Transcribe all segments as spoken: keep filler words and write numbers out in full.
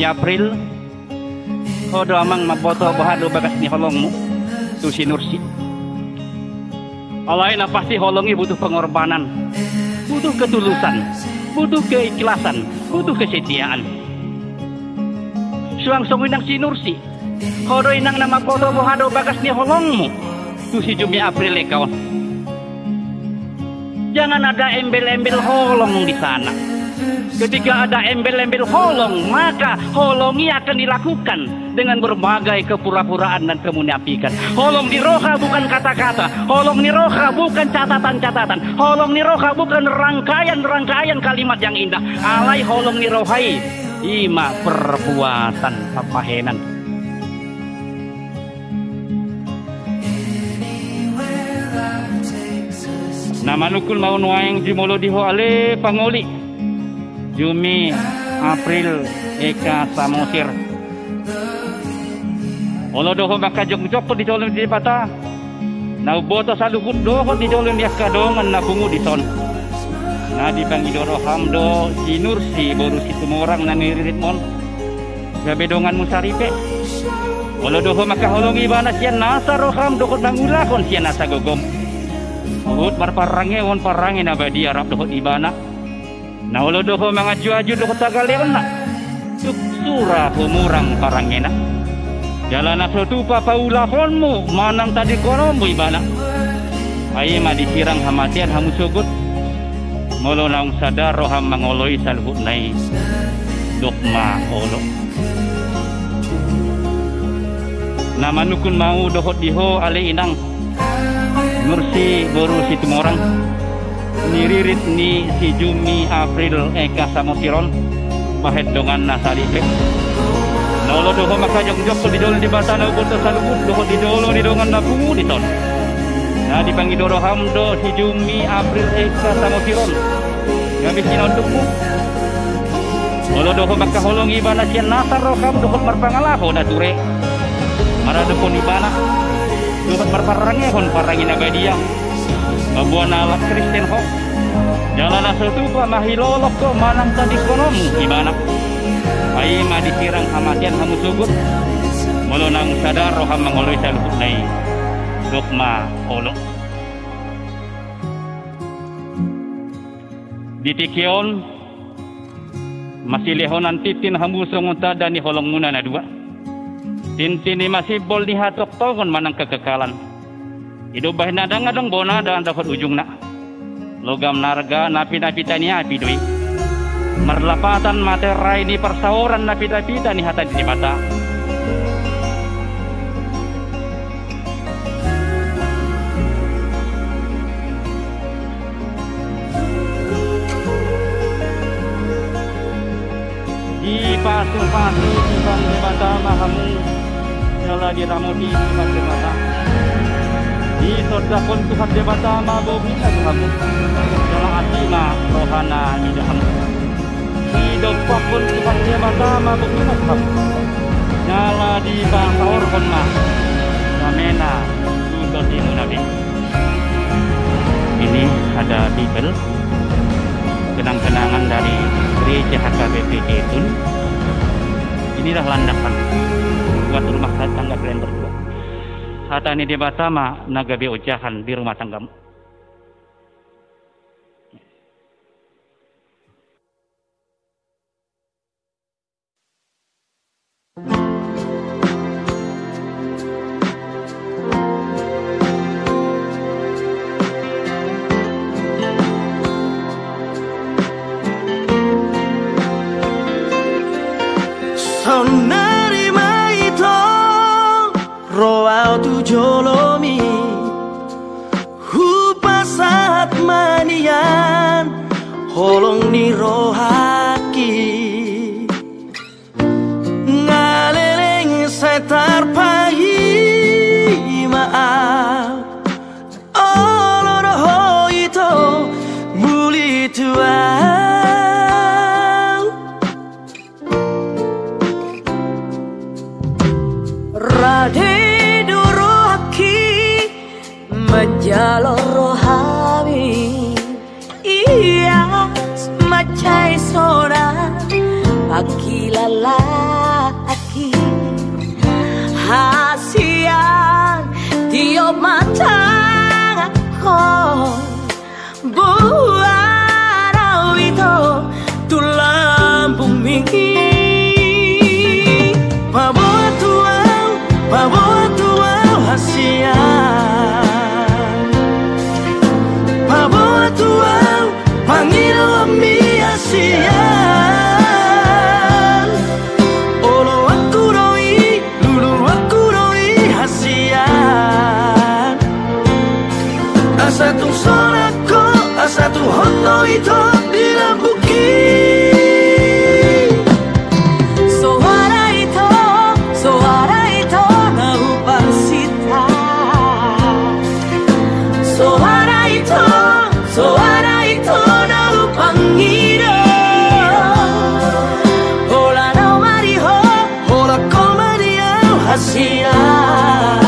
April, ho do amang mamboto boha do bagas ni holongmu tu si Nursi. Alai na pasti holong i butuh pengorbanan, butuh ketulusan, butuh keikhlasan, butuh kesetiaan. Suang songon i nang si Nursi, ho do inang na mamboto boha do bagas ni holongmu tu si Jummi April eka on. Jangan ada embel-embel holong di sana. Ketika ada embel-embel holong, maka holong i akan dilakukan dengan berbagai kepura-puraan dan kemunafikan. Holong ni roha bukan kata-kata, holong ni roha bukan catatan-catatan, holong ni roha bukan rangkaian-rangkaian kalimat yang indah. Alai holong ni roha i, i ma perbuatan pambahenan. Na manungkun ma au nuaeng jumolo di ho ale pangoli, Jummi, April, eka Samosir. Olo do ho mangkajongjongkon di jolo ni Debata na umboto saluhut dohot di jolo ni angka dongan na pungu dison. Na dipangido roham do si Nursi boru Situmorang na niriritmon gabe donganmu saripe. Olo do ho mangkaholongi ibana sian nasa roham dohot mangulahon sian nasa gogom. Huhut marparangehon parange na badia rap dohot ibana. Na olo do ho mangajuaju dohot hagaleonna tuk sura humurang parangena. Jala na so tupa paulahonmu manang tadingkononmu ibana. Ai ma disirang hamatean hamu sogot. Molo naung sada roham mangoloi saluhutna i, dok ma olo. Na manungkun ma au dohot di ho ale inang, Nursi boru Situmorang, niririt ni si Jummi April eka Samosir on, bahen donganna saripe. Na olo do ho mangkajongjongkon di jolo ni Debata na umboto saluhut dohot di jolo ni dongan na pungu dison. Na dipangido roham do si Jummi April eka Samosir on gabe sinondukmu. Olo do ho mangkaholongi ibana sian nasa roham dohot marpangalaho na ture maradophon ibana dohot marparangehon parange na badia. Paboa na halak Kristen ho, jala na so tupa mahilolok ho manang tadingkononmu ibana. Ai ma disirang hamatean hamu sogot. Molo naung sada roham mangoloi saluhutna i, dok ma olo. Di tingki on masilehonan tintin hamu songon tanda ni holongmuna na dua. Tintin ni masimbol ni hatongtongon manang kekekalan. Ido bahen na ndang adong bona ndang dohot ujungna. Logam na arga na pinapita ni api do i. Marlapatan materai ni parsaoran na pinapita ni hata ni Debata. Dipasupasu Tuhan Debata ma hamu, jala diramoti Tuhan Debata. Disondangkon Tuhan Debata ma bogina tu hamu, jala asi ma rohana mida hamu. Didompakkon Tuhan Debata ma bogina tu hamu, jala dipasaorhon ma damena tu tondimuna be. Ini ada Bibel, kenang-kenangan dari Gereja H K B P Jaytun. Inilah landasan buat rumah tangga kalian berdua. Hata ni Debata ma na gabe ojahan di rumah tanggamu. Saonnari ma ito ro au tu jolomi. Hupasahat ma nian holong ni rohangki. Nga leleng sai tarpaima au, olo do ho ito muli tu au. Rade do rohangki manjalo rohami, ias mansai sonang pangkilala. Hasian, tiop ma tanganhon, boan au ito tu lambungmi. Paboa tu au, paboa tu au hasian. Paboa tu au pangidoanmi hasian. Oloanku do i, luluanku do i hasian. Asa tung sonang ho, asa tung hot do ito di lambungki. Soara ito, soara ito na hupasinta. Soara ito, soara ito na hupangido. Holan au ma di ho, holan ho ma di au hasian.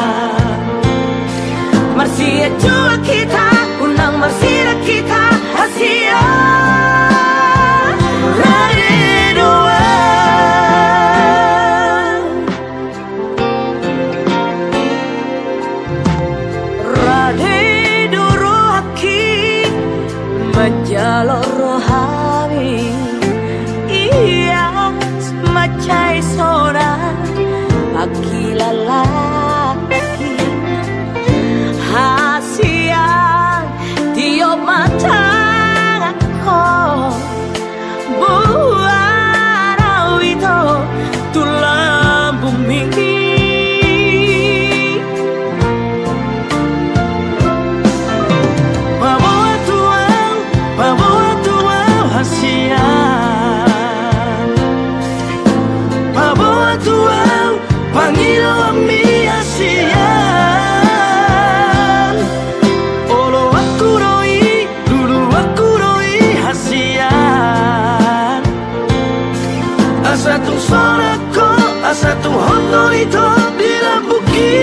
Marsianjuan hita, unang marsidak hita hasian. Rade do au. Rade do rohangki manjalo rohami, ias mansai sonang pangkilalaan. Hasian, tiop ma tanganhon, boan au ito tu lambungmi. Paboa tu au, paboa tu au hasian. Paboa tu au pangidoanmi hasian. Oloanku do i, luluanku do i hasian. Asa tung sonang ho, asa tung hot do ito di lambungki.